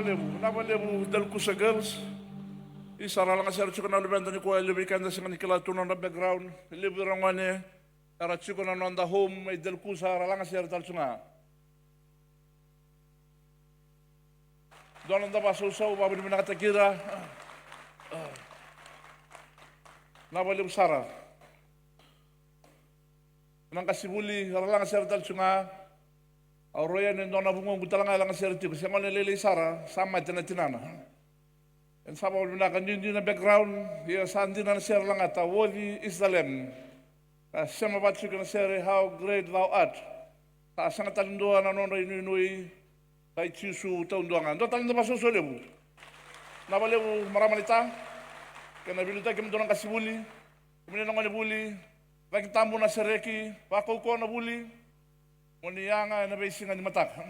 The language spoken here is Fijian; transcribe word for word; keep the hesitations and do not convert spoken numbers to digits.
Levu, na valevu Delkusa Girls. Isa ra laga sere tiko na luveda ni koya, levu vei keda sega ni kila tu na nodra background. Levu ira gone era tiko na noda home mai Delkusa, ra laga sere tale tu ga. Dua na noda vasausau, vakavinavinakataki ira. Na valevu sara. Na qasenivuli ra laga sere tale tu ga. Au raica ni dua na vugoqu tale ga e laga sere tiko, se gone lailai sara, sa mate na tinana. Ena sa vakavinavinaka, duidui na background, ia sa dina na sere lagata, Worthy is the Lamb. Ka sema vata tiko na sere, How Great Thou Art. Sa sega tale dua na nodra inuinui, sa i Jisu taudua ga. Dua tale na vasausau levu. Na valevu marama naita, kei na veiliutaki kemudou na qasenivuli, kemuni na gonevuli, cakitabu na sereki, vakaukauwa na vuli, mo ni yaga ena veisiga ni mataka.